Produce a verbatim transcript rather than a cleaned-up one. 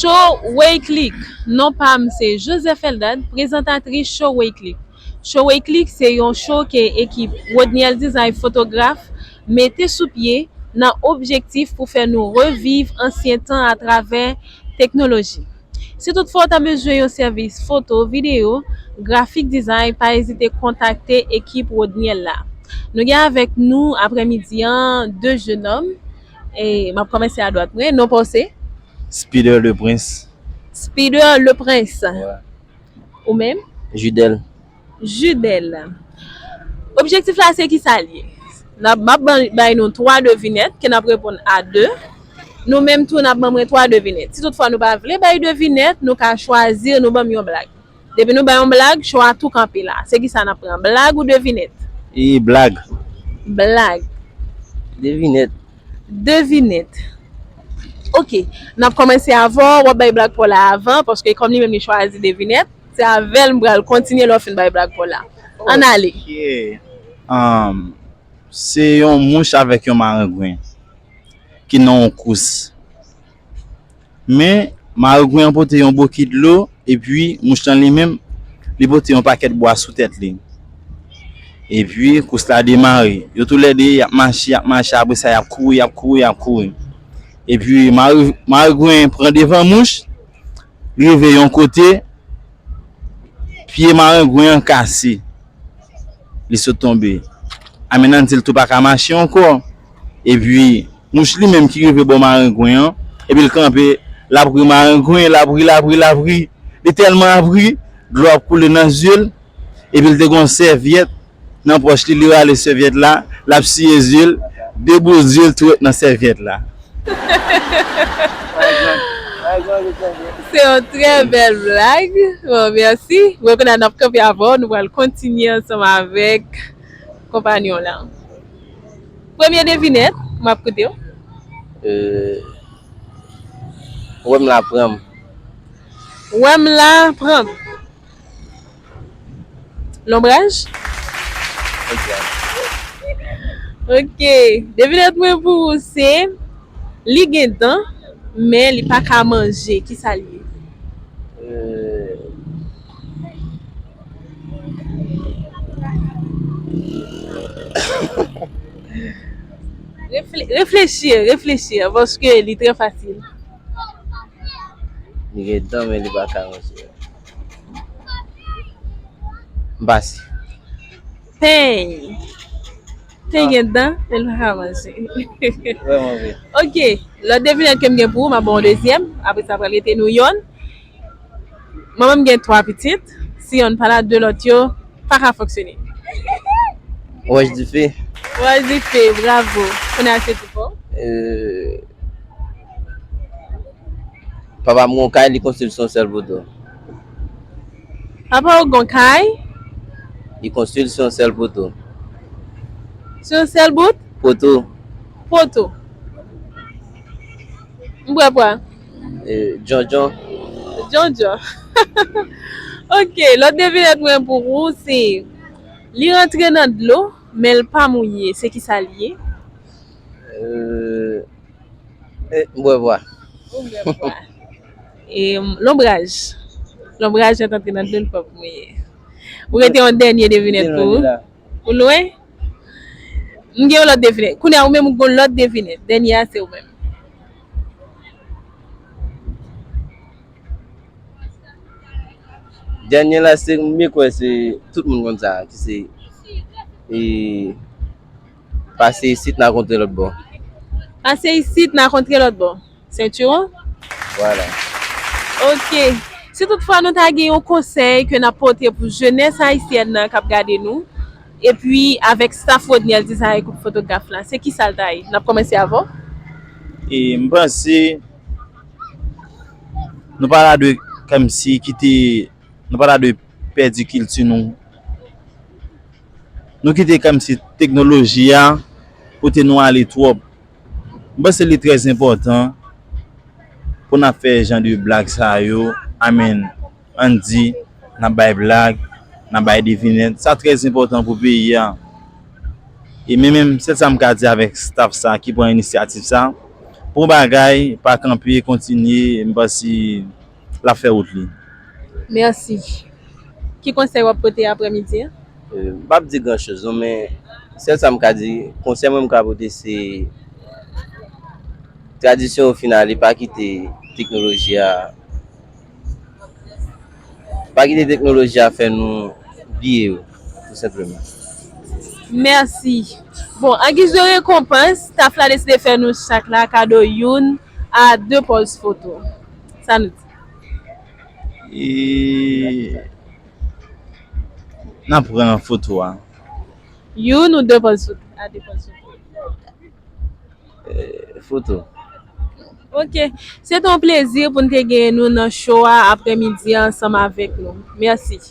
Show Wayclick. Non pa m se Joseph Eldad, prezantatris Show Wayclick. Show Wayclick se yon show ke ekip Rodniel Design Fotograf mete sou pye nan objektif pou fè nou reviv ansyen tan atravè teknoloji. Si toutfwa w ta bezwen yon sèvis foto, videyo, grafik design, pa ezite kontakte ekip Rodniel la. Nou gen avèk nou aprèmidi an de jenòm. E m ap kòmanse a dwat mwen. Non pa w se? Spider le Prince. Spider le Prince. Wi. Ou menm? Judel. Judel. Objektif la se ki sa l ye? N ap, m ap ban, bay nou twa devinèt ke n ap reponn a de. Nou menm tou, n ap ban mwen twa devinèt. Si toutfwa nou pa vle bay devinèt, nou ka chwazi nou ban m yon blag. Depi nou bay yon blag, cho a tou kanpe la. Se ki sa n ap pran? Blag ou devinèt? E blag. Blag. Devinèt. Devinèt. Ok. N ap kòmanse avè w, w ap bay blag pa w la avan, paske kòm li menm li chwazi devinèt, se avè l m pral kontinye lè w fin bay blag pa w la. Ann ale. Ok. Um, se yon mouch avèk yon marengwen ki nan yon kous. Men, marengwen an pote yon bokit dlo, epi mouch lan li menm, li pote yon pakèt bwa sou tèt li. Epi, kous la demare. Yo toulède, y ap mache, y ap mache, apre sa, y ap kouri, y ap kouri, y ap kouri. Epi, mare-, marengwen pran devan mouch, li rive yon kote, pye marengwen an kase. Li sot tonbe. Anben, ann di l tou pa ka mache ankò. Epi, mouch li menm ki rive bò marengwen an, epi l kanpe, l ap ri marengwen, l ap ri, l ap ri, l ap ri. Li tèlman ap ri, dlo ap koule nan zye l, epi l te gen yon sèvyèt nan pòch li, li rale sèvyèt la, l ap siye zye l, de bout zye l tou ret nan sèvyèt la. Se yon trè bèl blag. Bon, mèsi. Mwen konnen n ap kanpe avè w. Nou pral kontinye ansanm avèk konpanyon w la. Premye devinèt, m ap koute w. Euh, wè m la pran m. Wè m la pran m. Lonbraj? Ok. Devinèt mwen pou ou se, li gen dan, men li pa ka manje. Ki sa l ye? Euh. Refle-, reflechi, reflechi, paske li trè fasil. Li gen dan, men li pa ka manje. M pase. Peny. Peny gen dan, men l pa ka manje. Vrèman vre. Ok, lòt devinèt ke m gen pou ou, m ap ba w yon dezyèm. Apre sa, pral rete nou yonn. Manman m gen twa pitit. Si yonn pa la, de lòt yo pa ka fonksyone. Wòch dife. Wòch dife, bravo. Kounye a se tou pa w. Euh, Papa m gon kay, li konstwi l sou yon sèl poto. Papa w gon kay? Li konstwi l sou yon sèl poto. Sou yon sèl bout? Poto. Poto. M pran pwa. Eh, Djondjon. Djondjon. Ok, lòt devinèt mwen pou ou se, li rantre nan dlo, men l pa mouye. Se ki sa l ye? Euh, Eh, m bwè bwa. Ou bwè bwa. E, lonbraj. Lonbraj nan antre nan dlo, l p ap mouye. Ou rete yon dènye devinèt pou ou. Ou lwen? M gen yon lòt devinèt. Kounye a, ou menm, ou gen yon lòt devinèt. Dènye a, se ou menm. Dènye la, se, m kwè se tout moun konn sa, ki se, e, pase isit, n a kontre lòt bò. Pase isit, n a kontre lòt bò. Sentiwon? Vwala. Ok. Si toutfwa nou ta gen yon konsèy ke n ap pote pou jenès ayisyèn nan k ap gade nou, epi avèk staff Rodniel Design Group Fotograf la, se ki sa l ta ye? N ap kòmanse avè w. E m panse nou pa ta dwe kòmsi kite, nou pa ta dwe pèdi kilti nou. Nou kite kòmsi teknoloji a pote nou ale twòp. M panse li trè enpòtan pou n ap fè jan de blag sa yo. Amèn. Ann di, n ap bay blag, n ap bay devinèt. Sa trè enpòtan pou peyi a. E men menm, sèl sa m ka di avèk staff sa ki pran inisyativ sa, Bon bagay, pa kanpe, kontinye, m panse l ap fè wout li. Mèsi. Ki konsèy w ap pote aprèmidi an? Euh, m p ap di gran choz non, men sèl sa m ka di, konsèy mwen m ka pote se tradisyon yo fin ale, pa kite teknoloji a pa kite teknoloji a fè nou bliye yo, tou senpleman. Mèsi. Bon, an giz de rekonpans, staf la deside fè nou chak la kado youn a de pòz foto. Sa nou di? E n ap pran foto a. Youn ou de pòz foto? A de pòz foto. Foto. Ok. Se te yon plezi pou n te genyen nou nan show a aprèmidi a ansanm avèk nou. Mèsi.